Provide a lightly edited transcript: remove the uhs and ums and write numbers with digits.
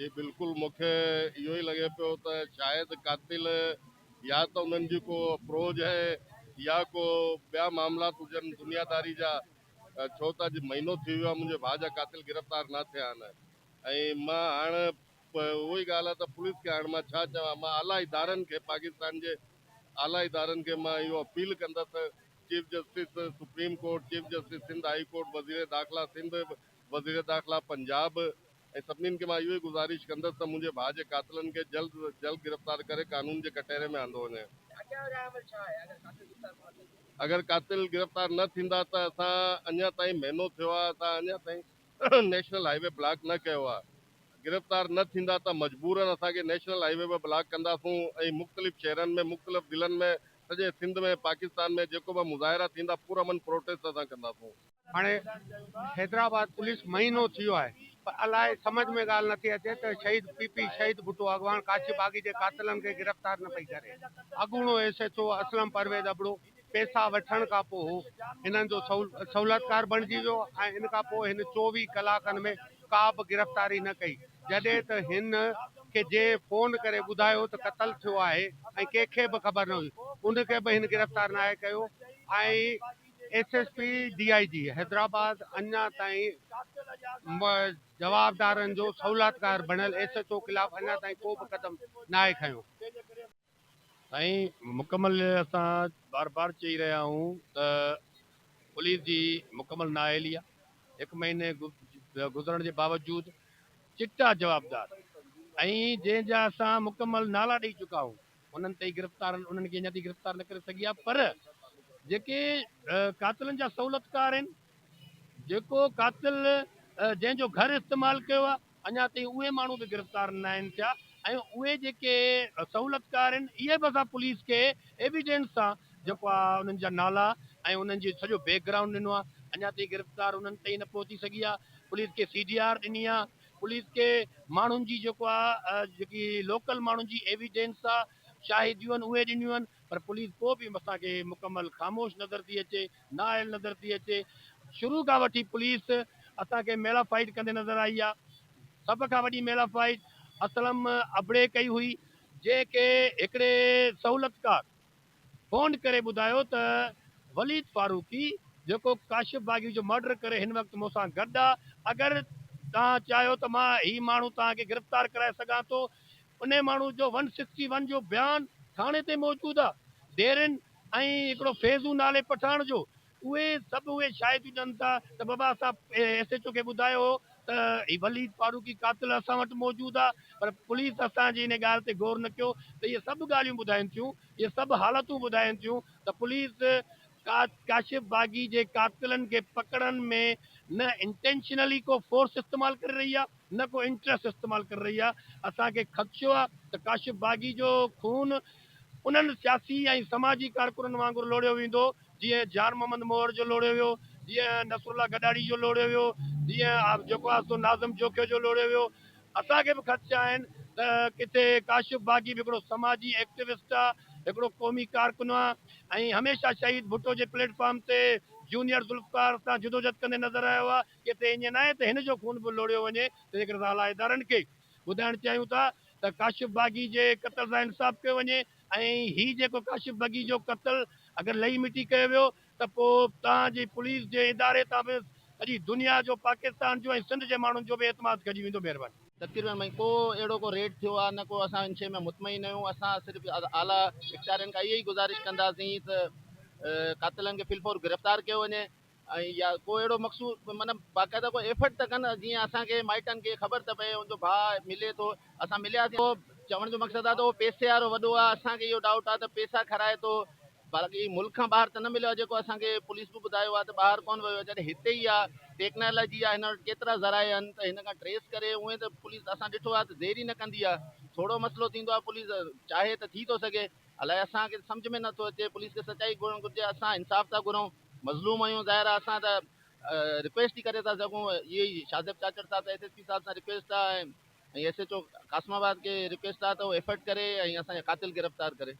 جي بلڪل مون کي اهو ئي لڳي پيو ته شايد قاتل يا ته انهن جي ڪو اپروچ آهي يا ڪو ٻيا معاملات هجن دنياداري جا، ڇو ته اڄ مهينو ٿي ويو آهي منهنجي ڀاء جا قاتل گرفتار نه ٿيا آهن ۽ مان هاڻ اهو ئي ڳالهه آهي ته پوليس کي هاڻ مان ڇا چوان. مان اعليٰ ادارن کي، پاڪستان جي اعليٰ ادارن کي مان اهو اپيل ڪندس، chief justice supreme court, chief justice Sindh high court, وزير داخلا سنڌ، وزير داخلا پنجاب ۽ سڀني کي مان اهو ئي گذارش ڪندس ته منهنجي ڀاء جي قاتلن کي جلد جلد گرفتار ڪري قانون جي ڪٽهري ۾ آندو وڃي. اگر قاتل گرفتار نه ٿيندا ته اسان اڃا تائين مهينو ٿيو آهي اسان اڃا تائين نيشنل هائي وي بلاڪ نه ڪيو آهي، گرفتار نه ٿيندا ته مجبورن اسان کي نيشنل هائي وي به بلاڪ ڪنداسون ۽ مختلف شهرن ۾ مختلف ضلعن ۾ سڄي سنڌ ۾ پاڪستان ۾ جيڪو به مظاهرا ٿيندا پرامن پروٽيسٽ اسان ڪنداسون. هاڻي حيدرآباد پوليس مهينو ٿي ويو آهي پر الائي سمجهه ۾ ڳالهه نٿي اچي ته شهيد پي پي شهيد ڀٽو اڳواڻ ڪاشف باغي جي قاتلن کي گرفتار نه پئي ڪري. اڳوڻو S H O Aslam Pervez Abro پئسا وٺڻ کانپوء هنن جو سهولتڪار بڻجي ويو ۽ ان کانپوء هن 24 ڪلاڪن ۾ ڪا به گرفتاري نه ڪئي جڏهن ته هن کي جنهن فون ڪري ٻڌايو ته قتل ٿيو آهي ۽ ڪنهن کي به خبر نه هئي ان کي به هن گرفتار ناهي ڪيو ۽ S S P D I G Hyderabad اڃا تائين جوابدارن جو سهولتڪار بڻيل ايس ايڇ او خلاف اڃا تائين ڪو به قدم ناهي کنيو. سائين مڪمل اسان بار بار چئي رهيا آهيون ته پوليس جي مڪمل نااهلي آهي هڪ مهيني گذرڻ جي باوجود چٽا جوابدار ۽ جنهن جا اسان مڪمل نالا ڏئي چڪا آهيون انهن تائين گرفتار انهن کي اڃا تائين گرفتار نه ڪري سگهي آهي پر جيڪي قاتلن جا سهولتڪار آهن جيڪو قاتل جنهن جو گهر استعمال ڪيو آهي اڃا تائين اهي ماڻهو به گرفتار نه آهن ٿيا ۽ اهي جيڪي سهولتڪار آهن اهي به اسان پوليس کي ايويڊنس سان جيڪو آهي انهن جا نالا ۽ انهن جي سڄو بيڪ گرائونڊ ڏنو آهي اڃا تائين گرفتار انهن تائين نه پهچي سگهي آهي پوليس کي سي ڊي آر ڏني آهي پوليس کي ماڻهن جي جيڪو آ جيڪي لوڪل ماڻهن جي ايويڊنس آ شاهديون آهن اهي ڏنيون آهن پر پوليس پوء به اسان کي مڪمل خاموش نظر ٿي اچي نااهل نظر ٿي اچي شروع کان وٺي پوليس اسان کي ميلا فائيٽ ڪندي نظر آئي آ سڀ کان وڏي ميلا فائيٽ اسلم ابڙي ڪئي هئي جنهن کي هڪڙي سهولتڪار فون ڪري ٻڌايو ته وليد فاروقي جيڪو ڪاشف باغي جو مرڊر ڪري هن وقت مون سان گڏ آ اگر توهان چاهيو ته مان هي ماڻهو توهان کي گرفتار ڪرائي سگهان ٿو انهي ماڻهو جو ون سڪسٽي ون جو بيان ٿاڻي تي موجود آ ڊيرن ۽ هڪڙو فيضو نالي پٺاڻ جو اهي سڀ اهي شاهديون ڏين ٿا ته بابا اسان ايس ايڇ او کي ٻڌايو هو ته هي وليد فاروقي قاتل اسان وٽ موجود آ پر پوليس اسان جي ان ڳالهه تي غور نه ڪيو ته اهي سڀ ڳالهيون ٻڌائين ٿيون اهي سڀ حالتون ٻڌائين ٿيون ته پوليس ڪاشف باغي جي قاتلن کي پڪڙڻ ۾ نه انٽينشنلي ڪو فورس استعمال ڪري رهي آ نه ڪو انٽريسٽ استعمال ڪري رهي آ اسان کي خدشو آ ته ڪاشف باغي جو خون انهن سياسي ۽ سماجي ڪارڪنن وانگر لوڙهيو ويندو، جيئن جان محمد موهڙ جو لوڙهيو ويو، جيئن نصرالله گڏاڻي جو لوڙهيو ويو، جيئن جيڪو آهي سو ناظم جوکيو جو لوڙهيو ويو. اسان کي به خدشا آهن ته ڪٿي ڪاشف باغي به هڪڙو سماجي ايڪٽوسٽ آهي، هڪڙو قومي ڪارڪن آهي ۽ هميشه شهيد ڀٽو جي پليٽ فارم تي جونيئر ذوالفقار سان جدوجھد ڪندي نظر آيو آهي، ڪٿي ائين ناهي ته هن جو خون به لوڙهيو وڃي، تنهن ڪري اسان اعليٰ ادارن کي ٻڌائڻ چاهيون ٿا ته ڪاشف باغي جي قتل سان انصاف ڪيو وڃي ۽ هي جيڪو ڪاشف بغي جو قتل اگر لئي مٽي ڪيو ويو ته پوء توهان جي پوليس جي اداري تان به سڄي دنيا جو پاڪستان جو ۽ سنڌ جي ماڻهن جو به اعتماد کڄي ويندو مهرباني. تقريبن ڀئي ڪو اهڙو ڪو ريڊ ٿيو آهي نه ڪو اسان ان شيء ۾ مطمئن آهيون اسان صرف اعليٰ اختيارين کان اها ئي گذارش ڪنداسين ته قاتلن کي في الفور گرفتار ڪيو وڃي ۽ يا ڪو اهڙو مخصوص معنيٰ باقاعده ڪو ايفرٽ ته ڪن جيئن اسان کي مائٽن کي خبر ته پئي ان جو ڀاء ملي ٿو اسان ملياسين چوڻ جو مقصد آهي ته اهو پيسي وارو وڏو آهي اسان کي اهو ڊائوٽ آهي ته پيسا کارائي ٿو باقي ملڪ کان ٻاهر ته نه مليو آهي جيڪو اسان کي پوليس به ٻڌايو آهي ته ٻاهر ڪونه ويو آهي جڏهن هتي ئي آهي ٽيڪنالاجي آهي هن وٽ ڪيترا ذرائع آهن ته هن کان ٽريس ڪري اونئن ته پوليس اسان ڏٺو آهي ته دير ئي نه ڪندي آهي ٿورو مسئلو ٿيندو آهي پوليس چاهي ته ٿي ٿو سگهي الائي اسان کي سمجهه ۾ نٿو اچي پوليس کي سچائي گهرڻ گهرجي اسان انصاف ٿا گهرون مظلوم آهيون ظاهر آهي اسان ته رڪويسٽ ئي ڪري ٿا سگهون اهي ئي شاهزيب چاچڙ صاحب ايس ايس پي صاحب سان رڪويسٽ آهي ۽ ايس ايڇ او قاسم آباد کي رڪويسٽ آهي ته هو ايفرٽ ڪري ۽ اسان جا قاتل گرفتار ڪري.